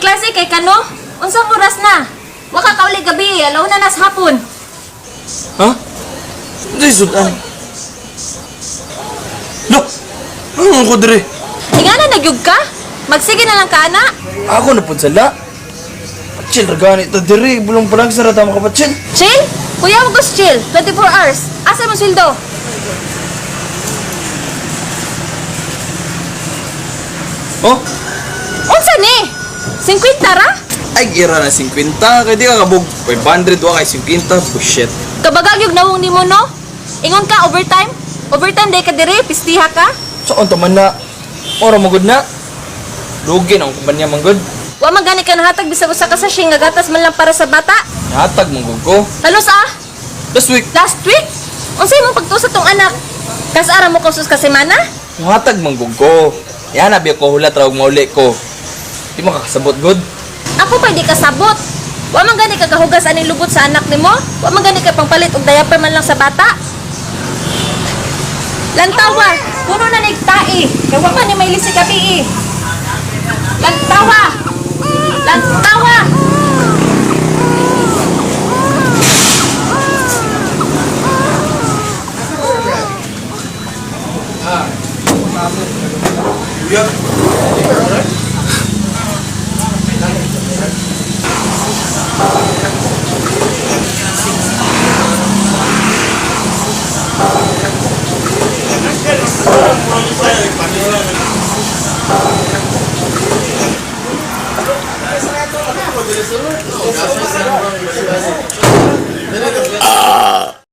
Laing klase kay kano? Unsang oras na? Wa ka kauli gabi, alauna na sa hapon. Ha? Hindi, sudan. No! Ano ko dire? Ingana nagyug ka? Magsige na lang ka ana. Ako na po sala. Chill, gani ta dire. Bulong pa lang sa rata makapachil. Chill? Kuya, wag ko chill. 24 hours. Asa mo sweldo? Oh? Unsa ni? 50 ra? Ay, gira na 50. Kaya di ka kabog. 500 wa kay 50. Bullshit. Kabagag yung nawong nimo no? Ingon ka overtime? Overtime day ka dire, pistiha ka? Saan taman na? Ora mo good na. Lugi na ang kumpanya man good. Wa man gani ka nahatag bisag usa ka sachet nga gatas man lang para sa bata. Nahatag man gud ko. Halos ah, Last week, last week. Unsay imong pagtuo sa tong anak? Kas ara mo kausos ka semana? nahatag man gud ko. Yan, abi ko hulat ra og mauli ko. Di mo kakasabot good. Ako pa di kasabot. Wa man gani ka kahugas aning lubot sa anak nimo? Wa man gani ka pangpalit og diaper man lang sa bata? Lantawa, puno na nig tae. Kay wa man ni may lisi gabi eh. Lantawa. Lantawa.